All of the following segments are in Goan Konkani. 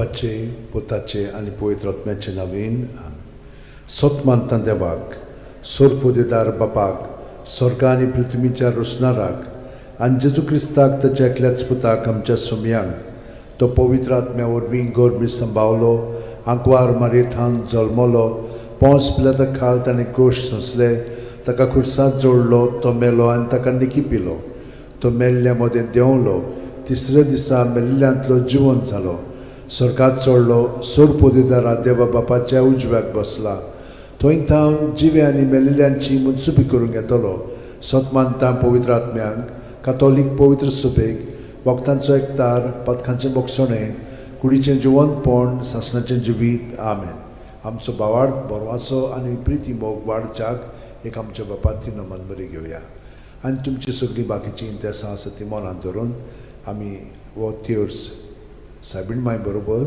बापाचे, पुताचे आनी पवित्र आत्म्याचे नांवान आमेन. सत मानता देवाक, सोरपोदेदार बापाक, स्वर्गा आनी पृथ्वीच्या रोसणाराक, आनी जेजू क्रिस्ताक, ताच्या एकल्याच पुताक, आमच्या सोमयांक, तो पवित्र आत्म्या वरवीं गर्भी संभावलो, आंकवार मारयेथावन जल्मलो, पोंस पिलाता खाल ताणें कश्ट सोंसले, ताका खुर्सात जोडलो, तो मेलो आनी ताका निकी पिलो, तो मेल्ल्या मदें देंवलो, तिसऱ्या दिसा मेल्ल्यांतलो जिवंत जालो, स्वर्गात चडलो, सोरपोदेदारा देवा बापाच्या उजव्याक बसला, थंय थावन जिवे आनी मेल्ल्यांची मुनसुबी करूंक येतलो. सत मानता पवित्र आत्म्यांक, कातोलीक पवित्र सभेक, वखदांचो एकतार, पथकांचें बोगसणें, कुडीचें जिवंतपण, सासणाचें जिवीत. आमेन. आमचो भावार्थ, बरवासो आनी प्रिती मोग वाडच्याक एक आमच्या बापाती नमन बरी घेवया आनी तुमची सगळीं बाकीचीं इंतेसां आसा ती मनांत धरून आमी हो तेर्स सायबीण माय बरोबर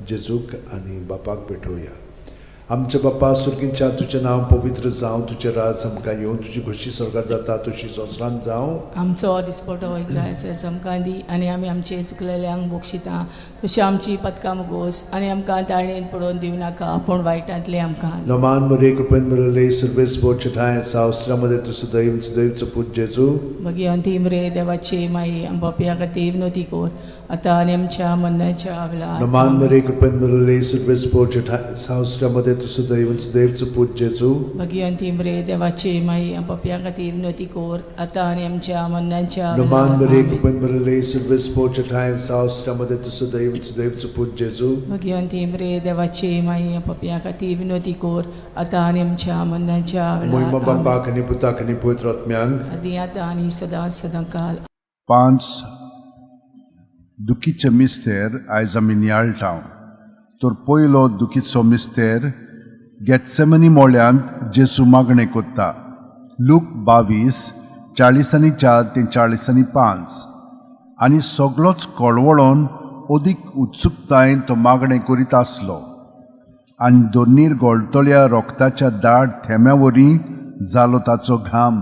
जेजूक आनी बापाक भेटोवया. आमच्या बापा सुर्गींच्या, तुजें नांव पवित्र जावं, तुजें राज आमकां येवं, तुजी खोशी स्वर्गार जाता तशी संवसारांत जावं. आमचो दिसपटो इग्रायस आमकां दी आनी आमी आमचे चुकलेल्यांक बक्षिता तशी आमची पदकां मुगोस आनी आमकां ताळेन पडोवन दिवं नाका, पूण वायटांतलें आमकां. नमान मरे, कृपेन भरले, सर्वेस्पोर छठाय सावस्त्रामध्ये तूं सदैव सदैवचो पूत जेजू. भगिवंती मरे देवाची माई, आम पापया खातीर विनवती कर, आतां आनी आमच्या मरणाच्या वेळार. नमान मरे, कृपेन भरले, सर्वेस्पोर छठाय सावस्त्रामध्ये तूं सदैव सदैवचो पूत जेजू. भगिवंती मरे देवाची माई, आम पापया खातीर विनवती कर, आतां आनी आमच्या मरणाच्या नमान वेळार. मरे, आमेन. कृपेन भरले, सर्वेस्पोर छठाय सावस्त्रामध्ये तूं सदैव सदैवचो पूत जेजू. भगिवंती मरे देवाची माई, आम पापया खातीर विनवती कर, आतां आनी आमच्या मरणाच्या मोहिमा वेळार. आमेन. बापाक आनी पुताक आनी पवित्र आत्म्यांक. आदी, आतां आनी सदां सदां काल. पांच दुखीचे मिस्तेर आयज आमी नियाळटा. तर पयलो दुखीचो मिस्तेर, गेत्सेमनी मोळ्यांत जेजू मागणें कोत्ता. लूक 22, 44 ते 45. आनी सगलोच कळवळोन अदीक उत्सुकतायेन तो मागणें करीत आसलो आनी दोनीर गळटल्या रोगताच्या दाट थेंब्या वरी जालो ताचो घाम.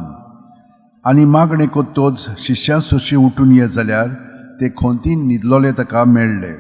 आनी मागणें कोत्तोच शिश्यां सोशी उठून ये जाल्यार ते खोंतीन न्हिदलोले ताका मेळ्ळे.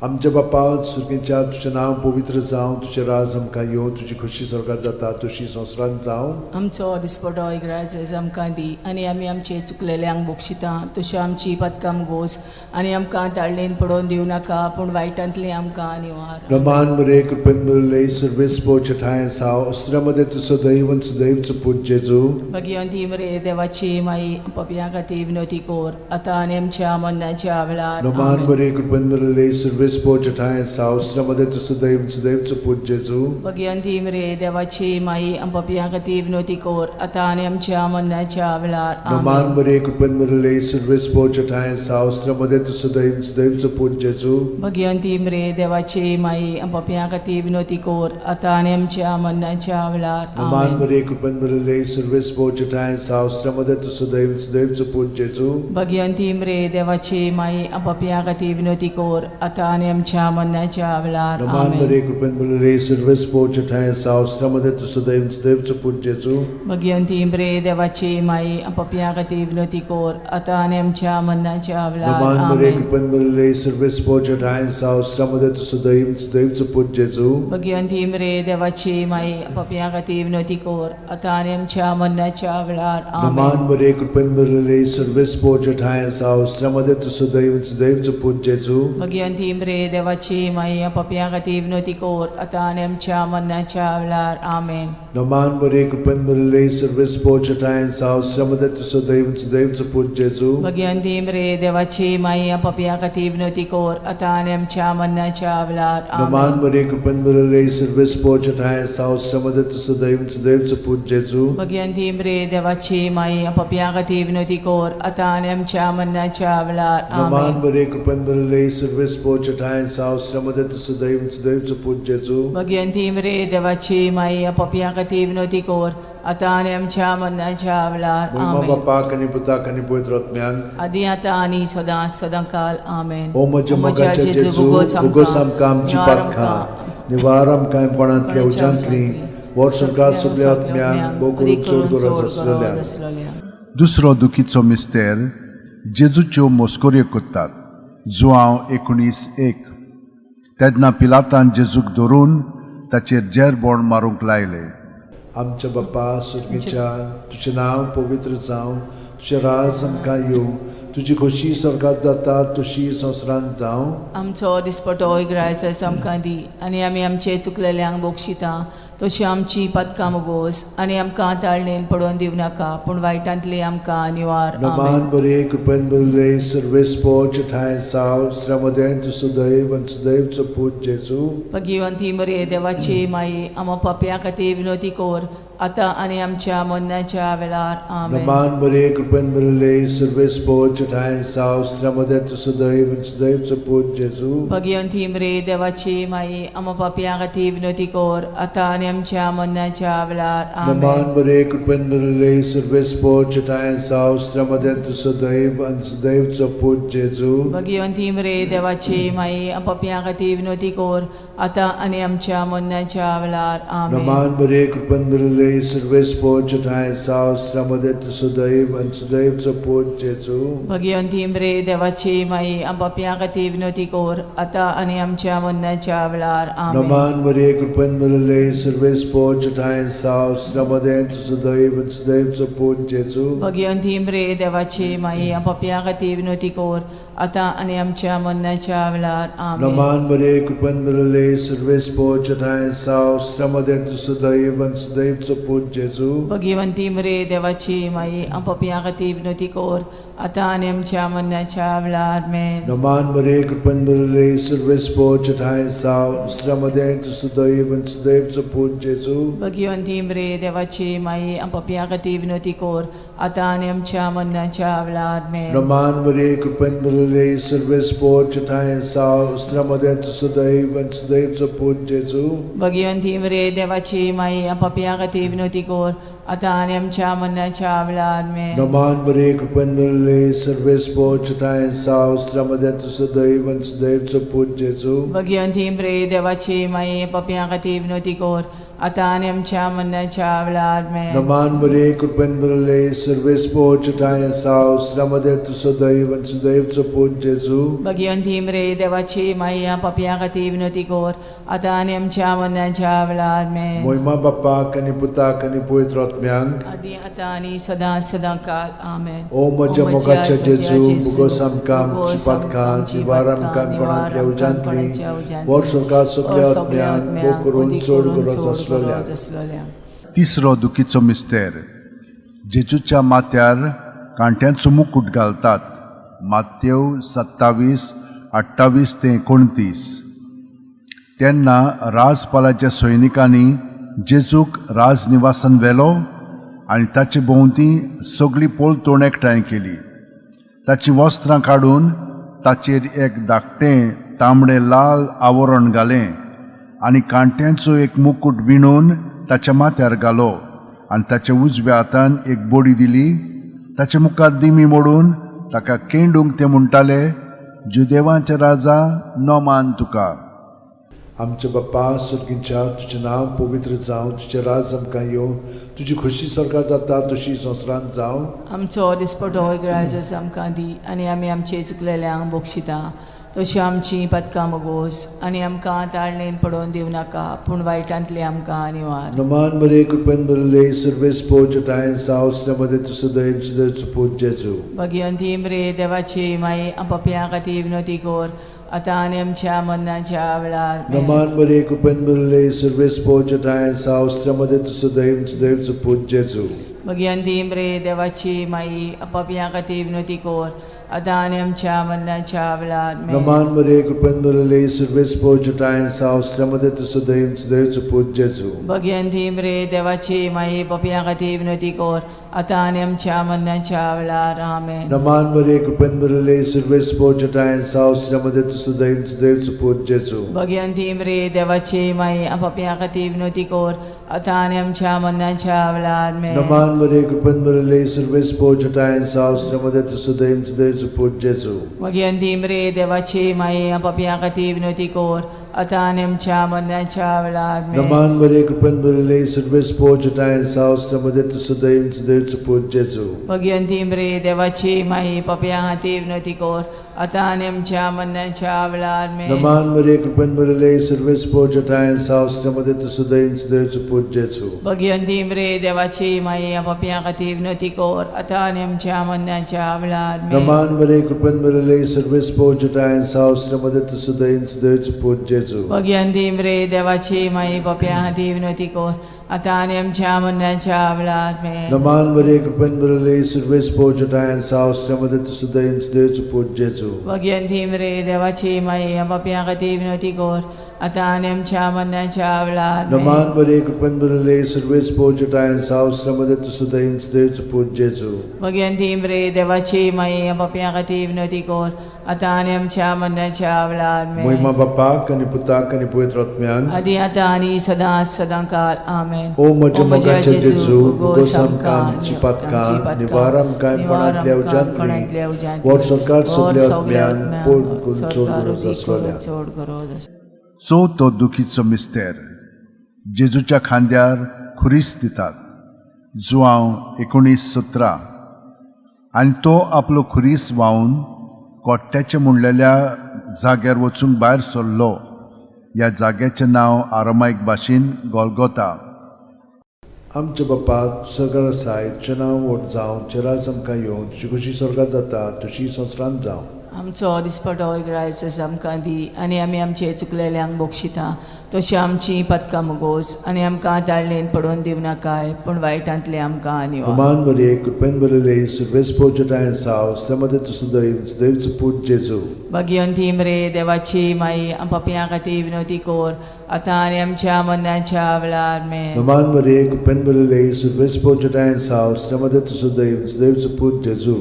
आमच्या बापा सुर्गींच्या, तुजें नांव पवित्र जावं, तुजें राज आमकां येवं, तुजी खोशी स्वर्गार जाता तशी संवसारांत जावं. आमचो दिसपटो इग्राज आमकां दी आनी आमी आमचे चुकलेल्यांक बक्षिता तश्यो आमची पदकां गोस आनी आमकां ताळणेन पडोवन दिवं नाका, पूण वायटांतलें आमकां निवार. रमान मरे, कृपेन भरले, सर्वेस्पोर ठांय साव अस्त्रामध्ये तूं सदैव सदैवचो पूत जेजू. भगिवंती मरे देवाची माई, पपया खातीर विनवती कोर, आतां आनी आमच्या मरणाच्या वेळार. रमान आमेन. मरे, कृपेन भरले, सर्वेस्पोर ठांय साव अस्त्रामध्ये तूं सदैव सदैवचो पूत जेजू. भगिवंती मरे देवाची माई, पपया खातीर विनवती कोर, आतां आनी आमच्या मरणाच्या वेळार. रमान आमेन. मरे, कृपेन भरले, सर्वेस्पोर ठांय साव अस्त्रामध्ये तूं सदैव सदैवचो पूत जेजू. भगिवंती मरे देवाची माई, पपया खातीर विनवती कोर, आतां आनी आमच्या मरणाच्या वेळार. रमान आमेन. मरे, कृपेन भरले, सर्वेस्पोर ठांय साव अस्त्रामध्ये तूं सदैव सदैवचो पूत जेजू. भगिवंती मरे देवाची माई, पपया खातीर विनवती कोर, आतां आनी आमच्या मरणाच्या वेळार. रमान आमेन. मरे, कृपेन भरले, सर्वेस्पोर ठांय साव अस्त्रामध्ये तूं सदैव सदैवचो पूत जेजू. भगिवंती मरे देवाची माई, पपया खातीर विनवती कोर, आतां आनी आमच्या मरणाच्या वेळार. रमान मरे, आमेन. कृपेन भरले, सर्वेस्पोर ठांय साव अस्त्रामध्ये तूं सदैव सदैवचो पूत जेजू. भगिवंती मरे देवाची माई, पपया खातीर विनवती कोर, आतां आनी आमच्या मरणाच्या वेळार. रमान आमेन. मरे, कृपेन भरले, सर्वेस्पोर ठांय साव अस्त्रामध्ये तूं सदैव सदैवचो पूत जेजू. भगिवंती मरे देवाची माई, पपया खातीर विनवती कोर, आतां आनी आमच्या मरणाच्या वेळार. आमेन. रमान मरे, कृपेन भरले, सर्वेस्पोर ठांय साव अस्त्रामध्ये तूं सदैव सदैवचो पूत जेजू. भगिवंती मरे देवाची माई, पपया खातीर विनवती कोर, आतां आनी आमच्या मरणाच्या वेळार. रमान आमेन. मरे, कृपेन भरले, सर्वेस्पोर ठांय साव अस्त्रामध्ये तूं सदैव सदैवचो पूत जेजू. भगिवंती मरे देवाची माई, पपया खातीर विनवती कोर, आतां आनी आमच्या मरणाच्या वेळार. रमान आमेन. मरे, कृपेन भरले, सर्वेस्पोर ठांय साव अस्त्रामध्ये तूं सदैव सदैवचो पूत जेजू. भगिवंती मरे देवाची माई, पपया खातीर विनवती कोर, आतां आनी आमच्या मरणाच्या वेळार. मोहिमा आमेन. बापाक आनी पुताक आनी पवित्र आत्म्याक. आदी, आतां आनी सदां सदां काल. आमेन. ओ म्हज्या मोगाच्या जेजू, भोगोस आमकां आमची पातकां, निवार आमकां कोणांतल्या उज्यांतली, वर्सभर सगल्या आत्म्यांक, भोव करून चड गरज आसलेल्या. दुसरो दुखीचो मिस्तेर, जेजूच्यो मोस्कोऱ्यो कोत्तात. जुआंव 19:1. तेन्ना पिलातान जेजूक धरून ताचेर जेरबोण मारूंक लायलें. आमच्या बाप्पा सुर्गीच्या, तुजें नांव पवित्र जावं, तुजें राज आमकां येवं, तुजी खोशी स्वर्गात जाता तशी संवसारांत जावं. आमचो दिसपटो इग्रायच आमकां दी आनी आमी आमचे चुकलेल्यांक बक्षिता तशी आमची पदकां मोगोस आनी आमकां ताळणेन पडोवन दिवं नाका पूण वायटांतली आमकां निवार. आमेन. नमान बरे कृपेन बरले सर्वेस्पोच ठांय साव श्रमदें तूं सुदैव आनी सुदैवचो पूत जेजू. भगिवंती मरे देवाची माई, आमा पापया खातीर विनोती कोर आतां आनी आमच्या मरणाच्या वेळार. आमेन. नमान बरे कृपेन बरले सर्वेस्पोच ठांय साव श्रमदें तूं सुदैव आनी सुदैवचो पूत जेजू. भगिवंती मरे देवाची माई, आमा पापया खातीर विनोती कोर आतां आनी आमच्या मरणाच्या वेळार. आमेन. नमान बरे कृपेन बरले सर्वेस्पोच ठांय साव श्रमदें तूं सुदैव आनी सुदैवचो पूत जेजू. भगिवंती मरे देवाची माई, पापया खातीर विनोती कोर आतां आनी आमच्या मरणाच्या वेळार. आमेन. नमान बरे कृपेन बरले सर्वेस्पोच ठांय साव श्रमदें तूं सुदैव आनी सुदैवचो पूत जेजू. भगिवंती मरे देवाची माई, पापया खातीर विनोती कोर आतां आनी आमच्या मरणाच्या वेळार. आमेन. नमान मरे कृपेन भरले सर्वेस्पोच ठांय साव श्रमदें तूं सुदैव आनी सुदैवचो पूत जेजू. भगिवंती मरे देवाची माई, पापया खातीर विनोती कोर आतां आनी आमच्या मरणाच्या वेळार. आमेन. नमान मरे कृपेन भरले सर्वेस्पोच ठांय साव श्रमदें तूं सुदैव आनी सुदैवचो पूत जेजू. भगिवंती मरे देवाची माई, पापया खातीर विनोती कोर आतां आनी आमच्या मरणाच्या वेळार. आमेन. नमान मरे कृपेन भरले सर्वेस्पोच ठांय साव श्रमदें तूं सुदैव आनी सुदैवचो पूत जेजू. भगिवंती मरे देवाची माई, पापया खातीर विनोती कोर आतां आनी आमच्या मरणाच्या वेळार. आमेन. नमान मरे कृपेन भरले सर्वेस्पोच ठांय साव श्रमदें तूं सुदैव आनी सुदैवचो पूत जेजू. भगिवंती मरे देवाची माई, पापया खातीर विनोती कोर आतां आनी आमच्या मरणाच्या वेळार. आमेन. नमान मरे कृपेन भरले सर्वेस्पोच ठांय साव श्रमदें तूं सुदैव आनी सुदैवचो पूत जेजू. भगिवंती मरे देवाची माई, पापया खातीर विनोती कोर आतां आनी आमच्या मरणाच्या वेळार. आमेन. नमान मरे कृपेन भरले सर्वेस्पोच ठांय साव श्रमदें तूं सुदैव आनी सुदैवचो पूत जेजू. भगिवंती मरे देवाची माई, पापया खातीर विनोती कोर आतां आनी आमच्या मरणाच्या वेळार. आमेन. मोहिमा बाप्पाक आनी पुताक आनी पवित्र आत्म्यांक, आदी आतां आनी सदां सदां काल. आमेन. ओ म्हज्या मोगाच्या जेजू, मुगोस आमकां आमची पातकां निवार आमकां कोणांतल्या उज्यांतली वर सरकार सगल्या आत्म्यांक भोग करून चड गरज आसलेल्या. आसलेल्या. तिसरो दुखीचो मिस्तेर. जेजूच्या माथ्यार कांट्यांचो मुकूट घालतात. मातेव 27:28 ते 29. तेन्ना राजपालाच्या सैनिकांनी जेजूक राजनिवासान व्हेलो आनी ताचे भोंवती सगळी पोलतोण एकठांय केली. ताचीं वस्त्रां काडून ताचेर एक धाकटें तांबडें लाल आवरण घालें आनी कांट्यांचो एक मुकूट विणून ताच्या माथ्यार घालो आनी ताच्या उजव्या हातान एक बडी दिली. ताच्या मुखार दिमी मोडून ताका केंडूंक ते म्हणटाले, जुदेवांचे राजा, नमान तुका. आमच्या बाप्पा सुर्गींच्या, तुजें नांव पवित्र जावं, तुजें राज आमकां येवं, तुजी खोशी स्वर्गात जाता तशी संवसारांत जावं. आमचो दिसपटो ग्रायजस आमकां दी आनी आमी आमचे चुकलेल्यांक बक्षिता तशी आमची पदकां मोगोस आनी आमकां ताळणेन पडोवन दिवं नाका पूण वायटांतली आमकां निवार. नमान बरे कृपेन भरले सर्वेस्पोच ठांय साव श्रमदें तूं सुदैव सुदैवचो पूत जेजू. भगिवंती मरे देवाची माई, पापया खातीर विनोती कोर आतां आनी आमच्या मरणाच्या वेळार. आमेन. नमान बरे कृपेन भरले सर्वेस्पोच ठांय साव श्रमदें तूं सुदैव सुदैवचो पूत जेजू. भगिवंती मरे देवाची माई, पापया खातीर विनोती कोर आतां आनी आमच्या मरणाच्या वेळार. आमेन. नमान बरे कृपेन भरले सर्वेस्पोच ठांय साव श्रमदें तूं सुदैव सुदैवचो पूत जेजू. भगिवंती मरे देवाची माई, पापया खातीर विनोती कोर आतां आनी आमच्या मरणाच्या वेळार. आमेन. नमान बरे कृपेन भरले सर्वेस्पोच ठांय साव श्रमदें तूं सुदैव सुदैवचो पूत जेजू. भगिवंती मरे देवाची माई, पापया खातीर विनोती कोर आतां आनी आमच्या मरणाच्या वेळार. आमेन. नमान बरे कृपेन भरले सर्वेस्पोच ठांय साव श्रमदें तूं सुदैव सुदैवचो पूत जेजू. भगिवंती मरे देवाची माई, पापया खातीर विनोती कोर आतां आनी आमच्या मरणाच्या वेळार आमेन. नमान मरे कृपेन भरिल्ले सर्वेस्पोर जटायन सावस्त्र मध्ये तूं सदैव सदैवचो पूत जेजू. भगिनी मरे देवाची माई पापया खातीर विनवती कर आतां आनी आमच्या मरणाच्या वेळार आमेन. नमान मरे कृपेन भरिल्ले सर्वेस्पोर जटायन सावस्त्र मध्ये तूं सदैव सदैवचो पूत जेजू. भगिनी मरे देवाची माई पापया खातीर विनवती कर आतां आनी आमच्या मरणाच्या वेळार आमेन. नमान मरे कृपेन भरिल्ले सर्वेस्पोर जटायन सावस्त्र मध्ये तूं सदैव सदैवचो पूत जेजू. भगिनी मरे देवाची माई पापया खातीर विनवती कर आतां आनी आमच्या मरणाच्या वेळार आमेन. नमान मरे कृपेन भरिल्ले सर्वेस्पोर जटायन सावस्त्र मध्ये तूं सदैव सदैवचो पूत जेजू. भगिनी मरे देवाची माई पापया खातीर विनवती कर आतां आनी आमच्या मरणाच्या वेळार आमेन. नमान मरे कृपेन भरिल्ले सर्वेस्पोर जटायन सावस्त्र मध्ये तूं सदैव सदैवचो पूत जेजू. भगिनी मरे देवाची माई पापया खातीर विनवती कर आतां आनी आमच्या मरणाच्या वेळार आमेन. मोहिमा बापाक आनी पुताक आनी पवित्र आत्म्यान आदी आतां आनी सदां सदां काल आमेन. ओ म्हज्या मोगाच्या जेजू, उगोस आमकां आमची पातकां, निवार आमकां कोणांतल्या उज्यांतली, व्हड सरकार सगल्या आत्म्यान पोड करून चड गरज आसलोल्या. चड गरज आसलोल्या. चवथो दुखीचो मिस्तेर जेजूच्या खांद्यार खुरीस दितात. जुआंव 19:17. आनी तो आपलो खुरीस व्हांवन कोट्ट्याचें म्हणलेल्या जाग्यार वचूंक भायर सरलो. ह्या जाग्याचें नांव आरामायक भाशेन गोलगोता. आमच्या बापा सरकार आसाय, तुजें नांव व्हड जावं, तुजें राज आमकां येवं, तुजी खोशी स्वर्गात जाता तशी संवसारांत जावं. आमचो दिसपटो इग्रायस आमकां दी आनी आमी आमचे चुकलेल्यांक बक्षिता तशी आमची पदकां मुगोस आनी आमकां ताळणेन पडोवन दिवं नाकाय पूण वायटांतले आमकां निवार. नमान मरे कृपेन भरिल्ले सर्वेस्पोर जटायन साव मध्ये तूं सदैव सदैवचो पूत जेजू. भगिनी मरे देवाची माई पापयां खातीर विनवती कर आतां आनी आमच्या मरणाच्या वेळार आमेन. नमान मरे कृपेन भरिल्ले सर्वेस्पोर जटायन साव मध्ये तूं सदैव सदैवचो पूत जेजू.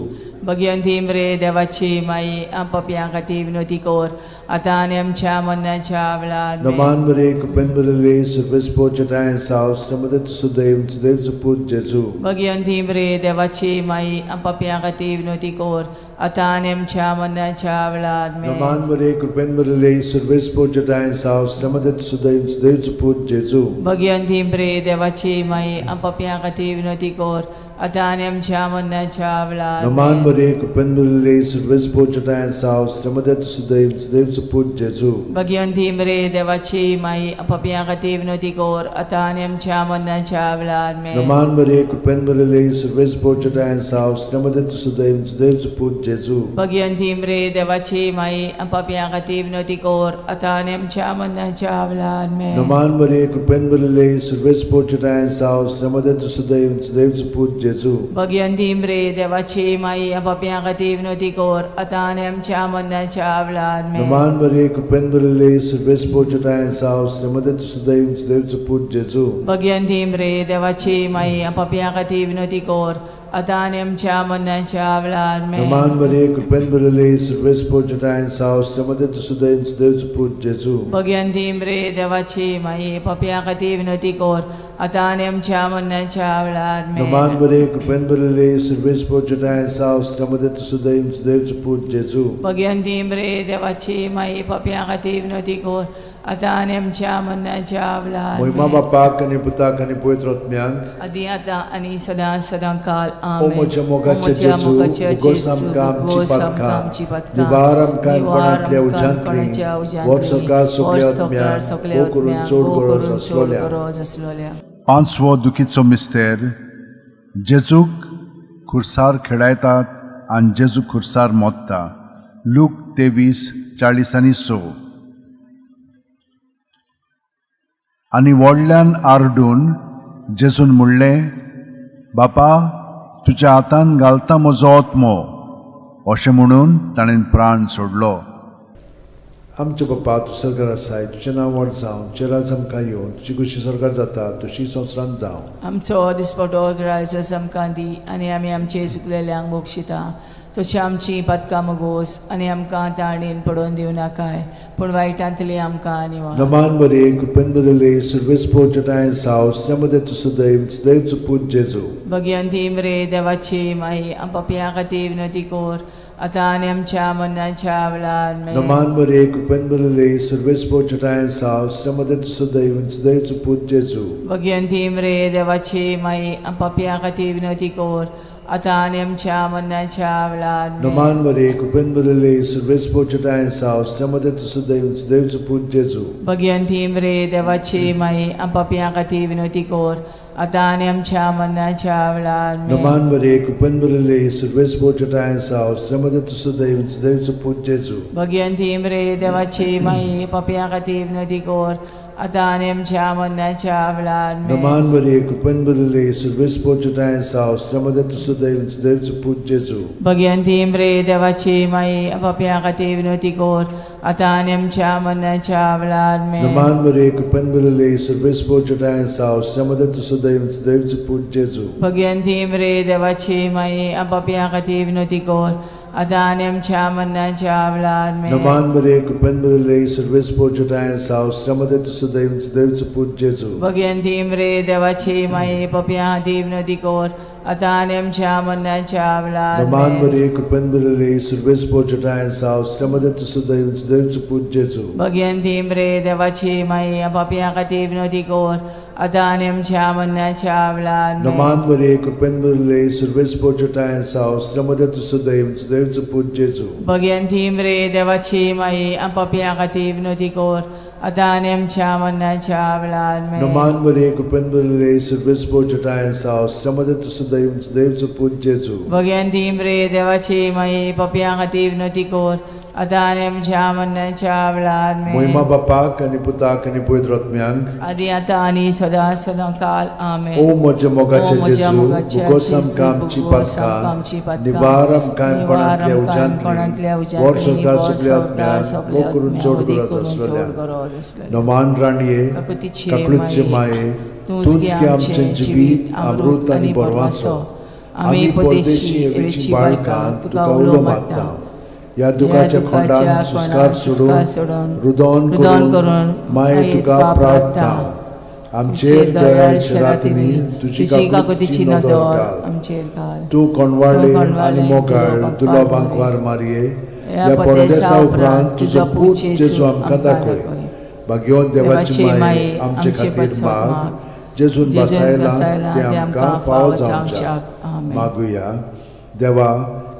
भगिनी मरे देवाची माई पापयां खातीर विनवती कर आतां आनी आमच्या मरणाच्या वेळार आमेन. नमान मरे कृपेन भरिल्ले सर्वेस्पोर जटायन साव मध्ये तूं सदैव सदैवचो पूत जेजू. भगिनी मरे देवाची माई पापयां खातीर विनवती कर आतां आनी आमच्या मरणाच्या वेळार आमेन. नमान मरे कृपेन भरिल्ले सर्वेस्पोर जटायन साव मध्ये तूं सदैव सदैवचो पूत जेजू. भगिनी मरे देवाची माई पापयां खातीर विनवती कर आतां आनी आमच्या मरणाच्या वेळार नमान आमेन. मरे कृपेन भरिल्ले सर्वेस्पोर जटायन साव मध्ये तूं सदैव सदैवचो पूत जेजू. भगिनी मरे देवाची माई पापयां खातीर विनवती कर आतां आनी आमच्या मरणाच्या वेळार आमेन. नमान मरे कृपेन भरिल्ले सर्वेस्पोर जटायन साव मध्ये तूं सदैव सदैवचो पूत जेजू. भगिनी मरे देवाची माई पापयां खातीर विनवती कर आतां आनी आमच्या मरणाच्या वेळार आमेन. नमान मरे कृपेन भरिल्ले सर्वेस्पोर जटायन साव मध्ये तूं सदैव सदैवचो पूत जेजू. भगिनी मरे देवाची माई पापयां खातीर विनवती कर आतां आनी आमच्या मरणाच्या वेळार आमेन. नमान मरे कृपेन भरिल्ले सर्वेस्पोर जटायन साव मध्ये तूं सदैव सदैवचो पूत जेजू. भगिनी मरे देवाची माई पापयां खातीर विनवती कर आतां आनी आमच्या मरणाच्या वेळार आमेन. नमान मरे कृपेन भरिल्ले सर्वेस्पोर जटायन साव मध्ये तूं सदैव सदैवचो पूत जेजू. भगिनी मरे देवाची माई पापयां खातीर विनवती कर आतां आनी आमच्या मरणाच्या वेळार आमेन. नमान मरे कृपेन भरिल्ले सर्वेस्पोर जटायन साव मध्ये तूं सदैव सदैवचो पूत जेजू. भगिनी मरे देवाची माई पापयां खातीर विनवती कर आतां आनी आमच्या मरणाच्या वेळार मोहिमा आमेन. बापाक आनी पुताक आनी पवित्र आत्म्याक आदी आतां आनी सदां सदां काल ओ आमेन. म्हज्या मोगाचे जेजू, उगोस आमकां आमची पातकां, निवार आमकां कोणांतल्या उज्यांतली, व्हड सरकार सगल्या आत्म्याक, हो करून चड गरज आसलोल्या. गरज आसलोल्या. पांचवो दुखीचो मिस्तेर जेजूक खुर्सार खेळायतात आनी जेजू खुर्सार मोत्ता. लूक 23:46. आनी व्हडल्यान आरडून जेजून म्हणलें, बापा तुज्या हातान घालता म्हजो आत्मो. अशें म्हणून ताणें प्राण सोडलो. आमच्या बापा तूं सरकार आसाय, तुजें नांव व्हड जावं, तुजें राज आमकां येवं, तुजी खोशी स्वर्गार जाता तशी संवसारांत जावं. आमचो दिसपटो ग्रायस आमकां दी आनी आमी आमचे चुकलेल्यांक बक्षिता तशी आमची पातकां मगोस आनी आमकां ताणेन पडोवन दिवं नाकाय पूण वायटांतली आमकां निवार. नमान मरे कृपेन भरिल्ले सर्वेस्पोर जटायन साव मध्ये तूं सदैव सदैवचो पूत जेजू. भगिनी मरे देवाची माई पापयां खातीर विनवती कर आतां आनी आमच्या मरणाच्या वेळार आमेन. नमान मरे कृपेन भरिल्ले सर्वेस्पर तुजोठांय आसा, स्त्रियां मदें तूं सदैव सुदैवचो पूत जेजू. भगिनी मरे देवाची माई, पापयां खातीर विनवती कर, आतां आनी आमच्या मरणाच्या वेळार आमेन. नमान मरे कृपेन भरिल्ले सर्वेस्पर तुजोठांय आसा, स्त्रियां मदें तूं सदैव सुदैवचो पूत जेजू. भगिनी मरे देवाची माई, पापयां खातीर विनवती कर, आतां आनी आमच्या मरणाच्या वेळार आमेन. नमान मरे कृपेन भरिल्ले सर्वेस्पर तुजोठांय आसा, स्त्रियां मदें तूं सदैव सुदैवचो पूत जेजू. भगिनी मरे देवाची माई, पापयां खातीर विनवती कर, आतां आनी आमच्या मरणाच्या वेळार आमेन. नमान मरे कृपेन भरिल्ले सर्वेस्पर तुजोठांय आसा, स्त्रियां मदें तूं सदैव सुदैवचो पूत जेजू. भगिनी मरे देवाची माई, पापयां खातीर विनवती कर, आतां आनी आमच्या मरणाच्या वेळार आमेन. नमान मरे कृपेन भरिल्ले सर्वेस्पर तुजोठांय आसा, स्त्रियां मदें तूं सदैव सुदैवचो पूत जेजू. भगिनी मरे देवाची माई, पापयां खातीर विनवती कर, आतां आनी आमच्या मरणाच्या वेळार आमेन. नमान मरे कृपेन भरिल्ले सर्वेस्पर तुजोठांय आसा, स्त्रियां मदें तूं सदैव सुदैवचो पूत जेजू. भगिनी मरे देवाची माई, पापयां खातीर विनवती कर, आतां आनी आमच्या मरणाच्या वेळार नमान आमेन. मरे कृपेन भरिल्ले सर्वेस्पर तुजोठांय आसा, स्त्रियां मदें तूं सदैव सुदैवचो पूत जेजू. भगिनी मरे देवाची माई, पापयां खातीर विनवती कर, आतां आनी आमच्या मरणाच्या वेळार आमेन. नमान मरे कृपेन भरिल्ले सर्वेस्पर तुजोठांय आसा, स्त्रियां मदें तूं सदैव सुदैवचो पूत जेजू. भगिनी मरे देवाची माई, पापयां खातीर विनवती कर, आतां आनी आमच्या मरणाच्या वेळार आमेन. नमान मरे कृपेन भरिल्ले सर्वेस्पर तुजोठांय आसा, स्त्रियां मदें तूं सदैव सुदैवचो पूत जेजू. भगिनी मरे देवाची माई, पापयां खातीर विनवती कर, आतां आनी आमच्या मरणाच्या वेळार आमेन. मोहिमा बापाक आनी पुताक आनी पवित्र आत्म्यांक, आदी आतां आनी सदां सदां काल आमेन. ओ म्हज्या मोगाचे ओ म्हज्या जेजू, मोगाचे भुगोस जेजू, आमकां आमची भुगोस आमकां आमची पातकां, पातकां, निवार आमकां निवार कोणांतल्या आमकां कोणांतल्या उज्यांतली, उज्यांतली, वर संवसार वर सगल्या संवसार आत्म्यांक, सगल्या वो करून आत्म्यांक, चड वदी गरज करून चड आसलेल्या. गरज आसलेल्या. नमान राणये, काकुतीचे काकळूतचे माये, माये, तूंच तूंच गे गे आमचें आमचें जिवीत, अमृत आनी बरवासो. आमी परदेशी एवेची बाळकां, तुका उलो मारता. ह्या दुखाच्या खोंडान सुस्कार सोडून, रुदोन रुदोन करून करून माये तुका प्रार्थना. आमचेर दयाळ रातींनी तुजी तुजी काकुतीची काकुतीची नदर नदर घाल. आमचेर घाल. तूं कोणवाळे तूं कोणवाळे आनी मोगाळ तुलो तुलो बांकवार बांकवार मारये, ह्या ह्या परदेसा परदेसा उपरांत तुजो पूत जेजू आमकां आमकां दाखय. दाखय. भाग्यवंत देवाची देवाची माये, माये, आमचे आमचे खातीर पासत माग, माग. जेजून जेजून बसायला बसायला तें तें आमकां आमकां फावो फावो जावच्याक. जावच्याक. आमेन. मागुया. देवा,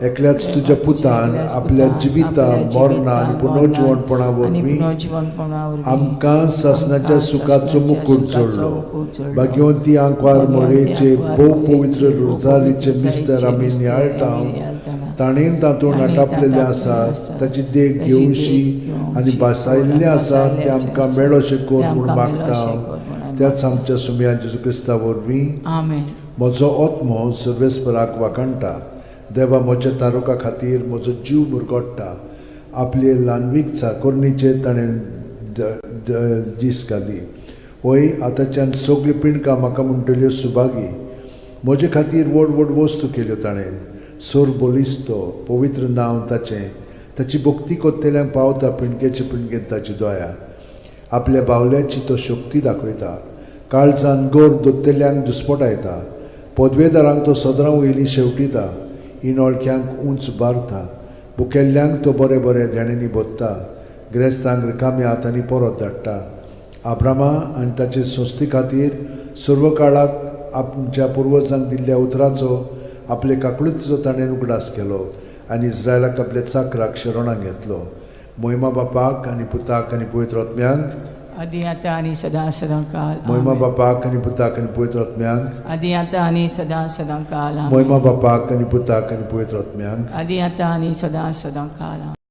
एकल्याच तुज्या पुतान एकल्याच आपल्या पुतान जिविता आपल्या मरणा आनी जिवितान, पुनर्जिवणपणा मरणान आनी वरवीं पुनर्जिवणपणा वरवीं आमकां सासणाच्या आमकां सुखाचो सासणाच्या मुकूट सुखाचो जोडलो. मुकूट जोडलो. भाग्यवंती आंकवार भाग्यवंती मोरेचे आंकवार भोव मोरेचे पवित्र भोव रोजारीचे पवित्र मिस्तर आमी रोजारीचे नियाळटा, मिस्तर आमी नियाळटाना, ताणें तातूंत ताणें आटापलेलें तातूंत आसा, आसा, ताची देख ताची देख घेवशी घेवची आनी भासायिल्लें आसा भासायिल्लें तें आमकां आसा, मेळोशें कर तें म्हूण आमकां मागता. मेळोशें कर म्हूण आमी त्याच आमच्या सुमया जेजू क्रिस्ता वरवीं. आमेन. म्हजो आत्मो सर्वेस्पराक वाखाणटा, देवा म्हज्या तारुका खातीर म्हजो जीव मुरगोट्टा. आपले ल्हानवीक चाकोरणीचेर ताणें दीस घाली. वय आतांच्यान सगल्यो पिंडकां म्हाका म्हणटल्यो सुभागी. म्हजे खातीर व्हड व्हड वस्तू केल्यो ताणें. सोर बलिस्तो पवित्र नांव ताचें. ताची भक्ती कोत्तेल्यांक पावता पिंडकेचे पिंडकेन ताची दया. आपल्या बावल्याची तो शक्ती दाखयता, काळजान गोर दोत्तेल्यांक दुस्पटायता. पदवेदारांक तो सदरां वयली शेवटिता, इनोळख्यांक उंच बारता. भुकेल्ल्यांक तो बरें बरें देण्यांनी भोत्ता, ग्रेस्तांक रिकाम्या हातांनी परत धाडटा. आब्रामा आनी ताचे संस्थे खातीर सर्व काळाक आमच्या पुर्वजांक दिल्ल्या उतराचो आपले काकळुतीचो ताणें उगडास केलो आनी इस्रायलाक आपल्या चाकराक शरणाक घेतलो. मोहिमा बापाक आनी पुताक आनी पवित्र आत्म्यांक, आदी आतां आनी सदां सदां काल मोहिमा आमेन. बापाक आनी पुताक आनी पवित्र आत्म्यांक, आदी आतां आनी सदां सदां काल आमेन. मोहिमा बापाक आनी पुताक आनी पवित्र आत्म्यांक. आदी आतां आनी सदां सदां काल आमेन.